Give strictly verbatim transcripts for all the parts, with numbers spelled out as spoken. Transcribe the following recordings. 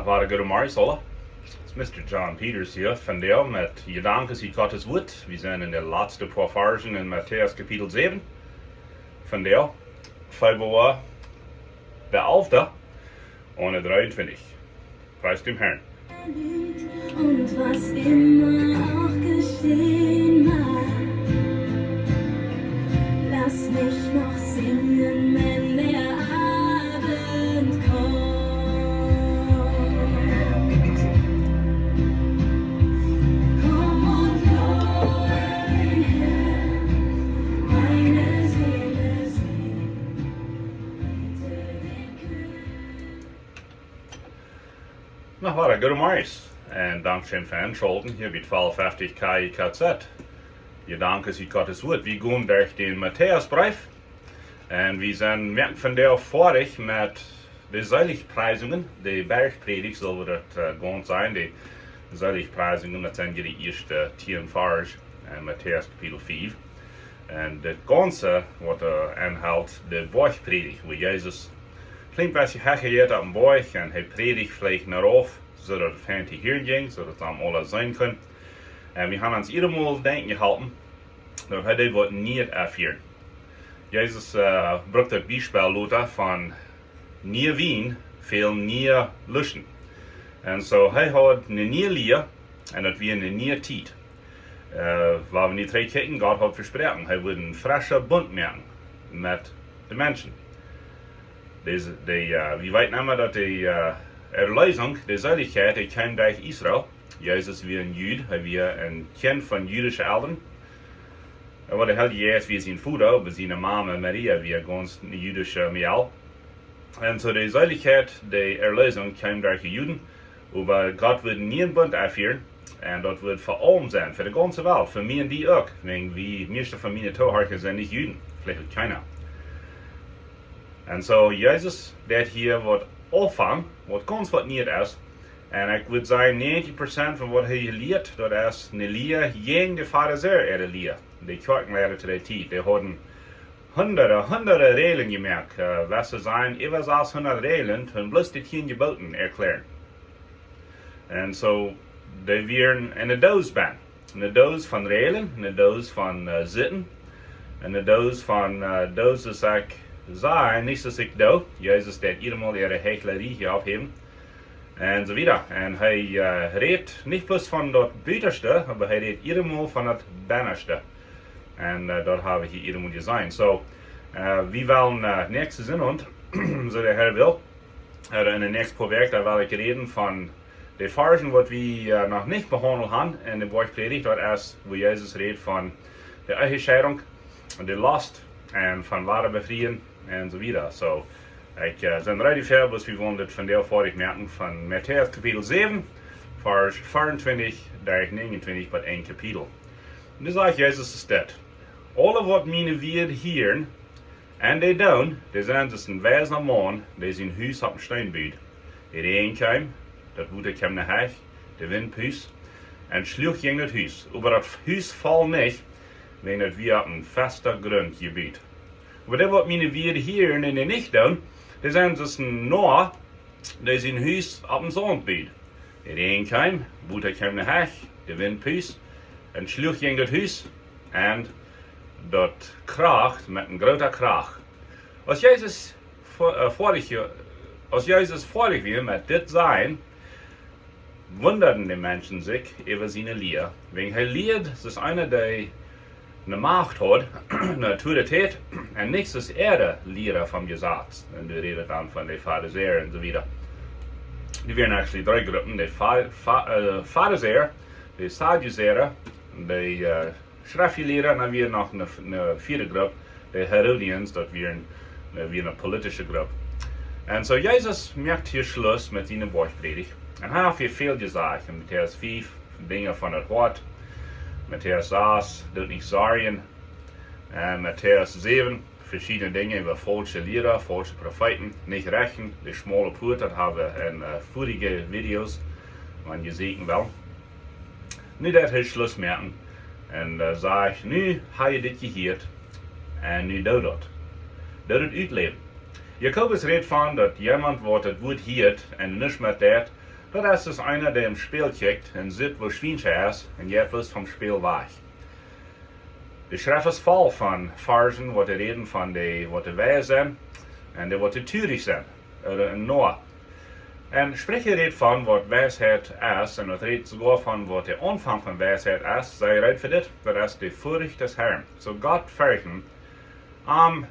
Wada goodemorjes aula. It's Mister John Peters hia. Vondoag met Jedanken ut Gottes Wuat. Wie sent en de latste poa Varschen en Matäus Kapitel säwen. Vondoag, Februar de alfte, un dree un twintich. Pries däm Harn. Und was immer auch geschehen mag, lass mich noch singen, wenn der Abend kommt. Komm und hol den Herrn, meine Seele singt, bitte den König. Na, wada goodemorjes. Un dankscheen fa enschalten hia bie twalf feftig K I K Z. Jedanken ut Gottes Wuat. Wie gonen derch dän Matäusbreef. Un wie sent, moaken vondoag foadich met de Seligpreisungen, de Bergpredigt, sell wie daut, äh, gaunz sajen. De Seligpreisungen, daut sent hia de ieeschte tieen Varsch en Matäus Kapitel fief. Un daut gaunze, waut, äh, enhelt, de Boajchpredigt, wua Jesus kjlien bät hecha jeit oppem Boajch un hee prädicht veleicht no rauf, soo daut et fein to hieren jinkj, soo daut see am aula seenen kunnen. Un wie haben ons jiedatmol denkjen jeholpen, daut hee deed waut Nieet enfieren. Jesus, äh, brukt daut Biespel lota von nie Wien, väl nie Luschen. Un soo, hee haud eene niee Lia un daut wia eene niee Tiet. Äh, wua wie nu trigj kjikjen, Gott haud vesproaken, hee wudd eenen freschen Bunt moaken met de Menschen. Dise, dee, äh, wie weeten emma daut de, äh, Erlösung, de Seelichkjeit, dee kjeem derch Israel. Jesus wia een Jud, hee wia een Kjint von jüdische Elren. Oba de Heilje Jeist wia sien Voda, oba siene Mame Maria wia gaunz eene jüdische Mejal. Un soo de Seelichkjeit, de Erlösung kjeem derch de Juden, oba Gott wudd eenen nieen Bunt enfieren, un daut wudd fa aulem sennen, fa de gaunze Welt, fa mie un die uk, wäajen wie, mieeschte von miene Tohorcha sent nich Juden, veleicht uk kjeena. Un soo, Jesus deed hia waut aunfangen, waut gaunz waut Nieet es, un ekj wudd sajen, näajentich Prozent von waut hee jelieet, daut es eene Lia jäajen de Farisäa äare Lia, de Kjoakjenleida to dee Tiet. Dee hauden hunderte, hunderte Regeln jemoakt, äh, waut see sajen, äwa sasshundat Regeln, toom bloos de tieen Jeboten erkjlären. Un soo, dee wieren enne Doos bennen. Eene Doos von Regeln, eene Doos von, äh, Sitten, eene Doos von, äh, Doos, aus ekj saj, nich aus ekj doo. Jesus deed jiedatmol äare Heuchlerie hia oppheewen. Un soo wieda. Un hee, äh, rät nich bloos von daut Butaschte, oba hee rät jiedatmol von daut Bennaschte. Un, äh, daut hab wie hia jiedatmol jeseenen. Soo, äh, wie wellen, äh, näakjste Sindach, soo de Herr well, äh, en de näakjste poa Wäakj, doa well ekj räden von de Varschen, waut wie, äh, noch nich behaundelt haben en de Boajchpredigt, daut es, wua Jesus rät von de Ehescheidung, de Lost un von Wada befrieen un soo wieda. Soo, ekj, äh, sie ready fa, waut wie wellen dit vondoag foadich moaken von Matäus Kapitel säwen, Varsch veeauntwintich derch näajenuntwintich bat een Kapitel. Un doa sajcht Jesus es dit: Aule waut miene Wieed hieren un dee doonen, dee sent aus een weisa Maun, dee sien Hus opp een Steen bud. De Räajen kjeem, daut Wota kjeem no Hecht, de Wint pust un schluach jäajen daut Hus. Oba daut Hus foll nich, wäajen daut wia opp een fasta Grunt jebut. Oba dee waut miene Wieed hieren un dee nich doonen, dee sent aus een Noah, dee sien Hus opp een Saunt bud. De Räajen kjeem, Wota kjeem no Hecht, de Wint pust un schluach jäajen daut Hus, un daut kracht met een grooten Krach. Aus Jesus fo-, äh, foadich, aus Jesus foadich wia met dit sajen, wundaden de Menschen sikj äwa siene Lia, wäajen hee lieed aus eena, dee eene Macht haud, eene Autoritäet, un nich aus äare Liera vom Jesaz. Un hee rät dan von de Farisäa un soo wieda. Dee wieren actually dree Gruppen: de Fa-, Fa-, äh, Farisäa, de Sadduceer, de, äh, Schreftjeliede, un dan wia noch eene, eene vieede Grupp, de Herodians, daut wia eene, äh, wia eene politische Grupp. Un soo Jesus moakt hia Schluss met siene Boajchpredigt. Un hee haft hia väl jesajcht. En Matäus fief, Dinja von daut Hoat. Matäus sas, doot nich sorjen. Un Matäus säwen, veschiedne Dinja äwa faulsche Liera, faulsche Profeeten, nich rechten, de schmale Puat, daut hab wie en, äh, vorige Videos, wan jie seenen wellen. Nu deit hee Schluss moaken un, äh, sajcht: Nu hab jie dit jehieet un nu doot daut. Doot daut utläwen. Jakobus rät von daut wäa daut Wuat hieet un nuscht met deit, Daut es aus eena, dee em Spieejel kjikjt un sitt, woo schwiensch hee es, un jeit bloos vom Spieejel wajch. De Schreft es voll von Varschen, waut räden von dee, waut weis sent, un dee, waut trurich sent, ooda een Noah. Un Spricha rät von, waut Weisheit es, un daut rät soogoa von, waut de Aunfank von Weisheit es. Sei reed fa dit, daut es de Furcht des Herrn. Soo Gott ferchten, am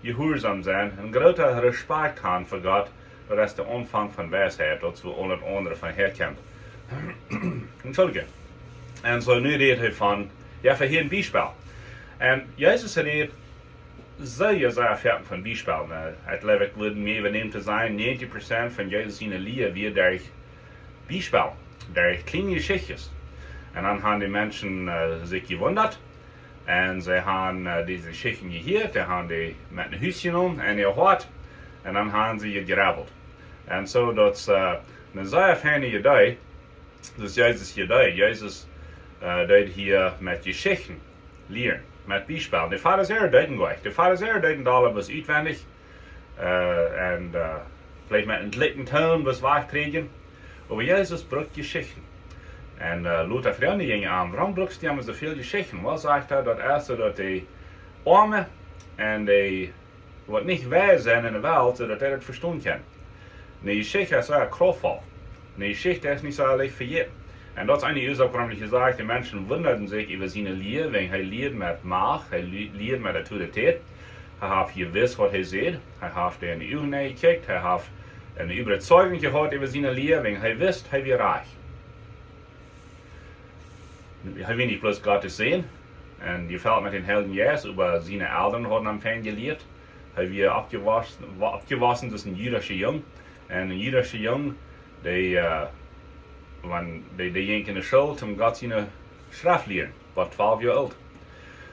jehuarsom sennen, een groota Respakjt haben fa Gott, daut es de Aunfank von Weisheit, daut es wua aul daut aundre von häakjemt. Entschuldigung. Un soo nu rät hee von, jo, fa hia een Biespel. Un Jesus rät sea, sea foaken von Biespel. Ekj jleew, ekj wudd mie äwanämen to sajen, negentig Prozent von Jesus siene Lia wia derch Biespel, derch kjliene Jeschichtjes. Un dan haben de Menschen äh, sikj jewundat. Un see haben äh, dise Jeschichten jehieet, see haben dee met no Hus jenomen un jehoat. Un dan haben see jegrabbelt. Un soo, daut es äh, eene sea feine Idee, daut Jesus hia deed. Jesus äh, deed hia met Jeschichten lieren, met Biespel. De Farisäa deeden daut nich. De Farisäa deeden daut aules utwendich. Äh, un äh, veleicht met een lichten Toon waut wajchprädjen. Oba Jesus brukt Jeschichten. Un äh, Luther froagd am, wuarom brukst du emma soo väl Jeschichten? Waut sajcht hee, daut es soo daut de Oame un dee, waut nich weis sent enne Welt, soo daut dee daut vestonen kjennen. Eene Jeschicht es sea kraftvoll. Eene Jeschicht es nich soo leicht vejäten. Un daut es eene Uasoak, wuarom ekj säd, de Menschen wundaden sikj äwa siene Lia, wäajen hee lieed met Macht, hee lie- lieed met Autoritäet. Hee haft jewist, waut hee säd. Hee haft dee enne Uagen nenjekjikjt. Hee haft eene Äwazeigung jehaut äwa siene Lia, wäajen hee wist, hee wia rajcht. Hee wia nich bloos Gott sien Sän un jefelt met dän Heiljen Jeist, oba siene Elren hauden am fein jelieet. Hee wia oppjewossen, wa- oppjewossen aus een jüdischa Jung. Un een jüdischa Jung, dee, äh, wan, dee, dee jinkj enne School, om Gott siene Schreft lieren, bat twalf Joa oolt.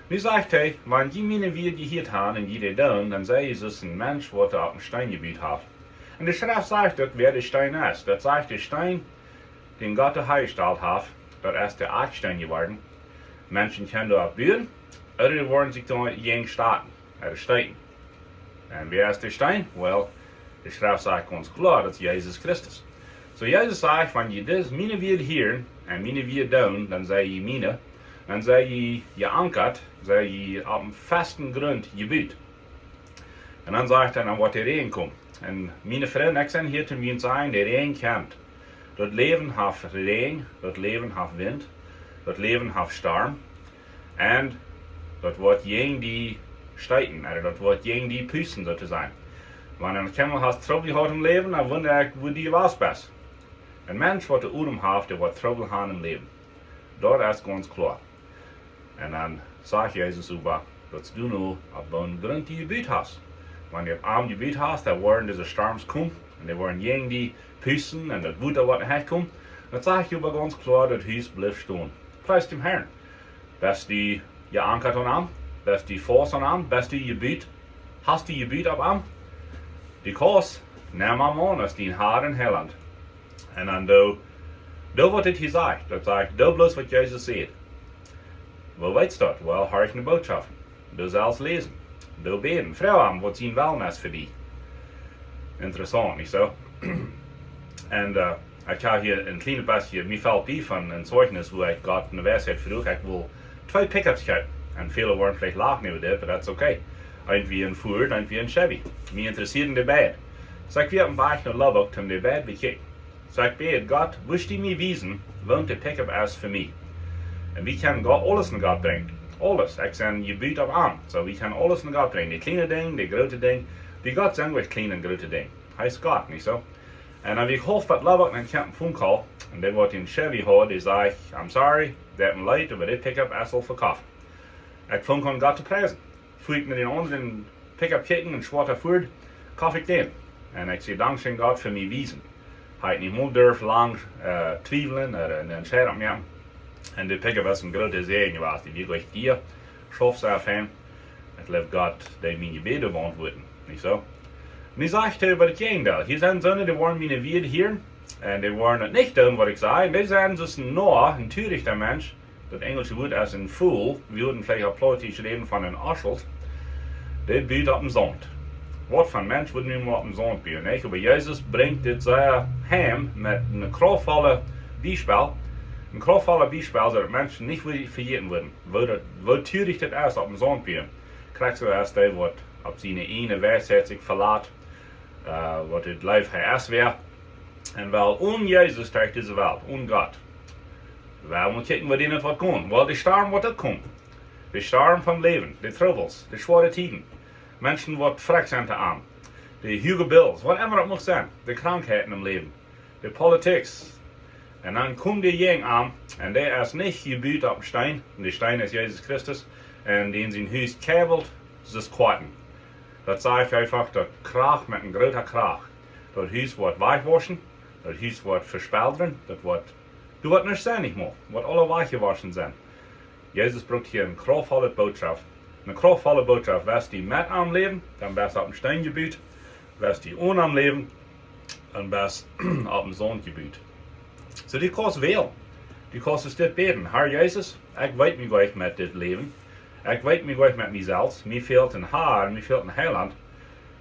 Nu sajcht hee, wan jie miene Wieed jehieet haben un jie dee doonen, dan sie jie soo aus een Mensch, waut opp een Steen jebut haft. Un de Schreft sajcht uk, wäa de Steen es. Daut sajcht, de Steen, dän Gott doa hanjestalt haft, daut es de Akjsteen jeworden. Menschen kjennen doaropp buen, ooda dee woaren sikj doa jäajen stoten, ooda steeten. Un wäa es de Steen? Well, de Schreft sajcht gaunz kloa, daut es Jesus Christus. Soo Jesus sajcht, wan jie dis, miene Wieed hieren un miene Wieed doonen, dan sie jie miene, dan sie jie jeankat, sie jie opp een festen Grunt jebut. Un dan sajcht hee, dan woat de Räajen komen. Un miene Frind, ekj sie hia om junt to sajen, de Räajen kjemt. Daut Läwen haft Räajen, daut Läwen haft Wint, daut Läwen haft Storm. Un daut woat jäajen die steeten, ooda daut woat jäajen die pusten, soo to sajen. Wan du eemol hast Trubbel jehaut em Läwen, dan wunda ekj, wua du jewast best. Een Mensch, waut de Odem haft, dee woat Trubbel haben em Läwen. Daut es gaunz kloa. Un dan sajcht Jesus äwa, daut du nu opp een Grunt jebut hast. Wan du opp am jebut hast, dan woaren dise Storms komen, un dee woaren jäajen die pusten, un daut Wota woat nich komen. Daut sajcht äwa gaunz kloa, daut Hus blift stonen. Pries däm Herrn. Best du jeankat aun am? Best du faust aun am? Best du jebut? Hast du jebut opp am? Du kaust, nemm am aun aus dien Herr un Heilaunt. Un dan doo, doo waut dit hia sajcht. Daut sajcht, doo bloos waut Jesus sajcht. Woo weetst daut? Well, horch no Bootschoften. Doo selfst läsen. Doo bäden. Froag am, waut sien Wellen es fa die. Interessaunt, nich soo? Un äh, ekj hab hia een kjlien bät, mie felt bie von een Zeichnis, wua ekj Gott no Weisheit fruach. Ekj wull twee Pickups kjeepen. Un väle woaren veleicht lachen äwa dit, but that's okay. Eent wia een Ford, eent wia een Chevy. Mie interessieeden dee beid. Soo ekj wia oppem Wajch no Lubbock, om dee beid to bekjikjen. Soo ekj bäd Gott, wurscht du mie wiesen, woont de Pickup es fa mie. Un wie kjennen Gott, aules no Gott brinjen. Aules. Ekj sie jebut opp am. Soo, wie kjennen aules no Gott brinjen. De kjliene Dinja, de groote Dinja. Bie Gott sent nich kjliene un groote Dinja. Hee es Gott, nich soo? Un dan wia ekj haulf bie Lubbock, dan kjeem een phone call. Un dee, waut een Chevy haud, dee säd, I'm sorry, daut es leet, oba dit Pickup es aul vekoft. Ekj funk aun Gott to priesen. Fua ekj no dän aundren Pickup kjikjen, een schwoata Ford, koft ekj dän. Un ekj säd, dankscheen Gott fa mie wiesen. Hab ekj nich mol durft lang äh, twiewlen, äh, eene Entscheidung moaken. Un de Pickup es een groota Säajen jewast. Dee wia uk sea schwoa, sea fein. Ekj jleew, Gott deed miene Jebäde beauntwuaden, nich soo? Un nu sajcht hee äwa daut Jäajendeel. Hia sent soone, dee woaren miene Wieed hieren, un dee woaren daut nich doonen, waut ekj saj. Un dee sent soo aus een Noah, een törichta Mensch. Daut enjelsche Wuat es een fool. Wie wudden veleicht opp Plautdietsch räden von een Oschelt. Dee but opp dän Saunt. Waut fa een Mensch wudd nu mau opp dän Saunt buen, nich? Oba Jesus brinjt dit sea heim met een kraftvollet Biespel. Een kraftvollet Biespel, soo daut Menschen nich woaren vejäten woaren, woo daut, woo tuarich dit es, opp dän Saunt buen. Krakjt soo es dee, waut opp siene ieejne Weisheit sikj velat, äh, waut daut jleeft, hee es wäa. Un well onen Jesus derch dise Welt, onen Gott. Wie motten kjikjen, woo daut woat gonen. Well, de Storm woat uk komen. De Storm vom Läwen, de Trubbels, de schwoare Tieden. Menschen, waut frakjt sent to am. De huage Bills, waut emma daut mucht sennen. De Krankheiten em Läwen. De Politik. Un dan kjemt dee jäajen am, un dee es nich jebut opp een Steen, un de Steen es Jesus Christus, un dee en sien Hus kjebelt, daut es Koaten. Daut saj ekj eefach, daut kracht met eene groote Krauft. Daut Hus woat wajchjewoschen, daut Hus woat vespeldren, daut woat, du woascht nuscht seenen, nich mau, woat aules wajchjewoschen sennen. Jesus brukt hia eene kraftvolle Bootschoft. Eene kraftvolle Bootschoft, west du met am läwen, dan best du opp een Steen jebut, west du onen am läwen, dan best opp een Saunt jebut. Soo, du kaust wälen. Du kaust dit bäden: Herr Jesus, ekj weet mie nich met dit Läwen. Ekj weet mie nich met mie selfst. Mie fält een Herr, mie fält een Heilaunt.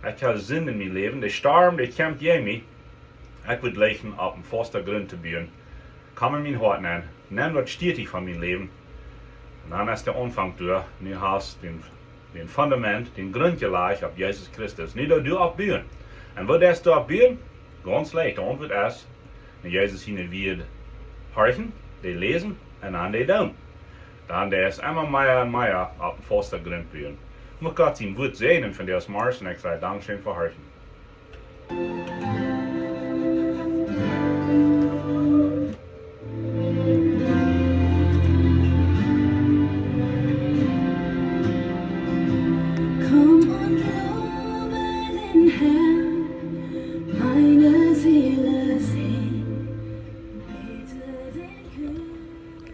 Ekj hab Sind en mien Läwen. De Storm, dee kjemt jäajen mie. Ekj well jleichen opp een fasten Grunt to buen. Komm en mien Hoat nenn. Nem daut Stieetich von mien Läwen. Un dan es de Aunfank doa. Nu hast du dän, dän Fundament, dän Grunt jelajcht opp Jesus Christus. Nu daut du opp buen. Un waut deist du opp buen? Gaunz leicht. De Auntwuat es, wan Jesus siene Wieed horchen, dee läsen un dan dee doonen. Dan deist du emma mea un mea opp een fasten Grunt buen. Mucht Gott sien Wuat säajnen vondoag zemorjes un ekj saj dankscheen fa horchen.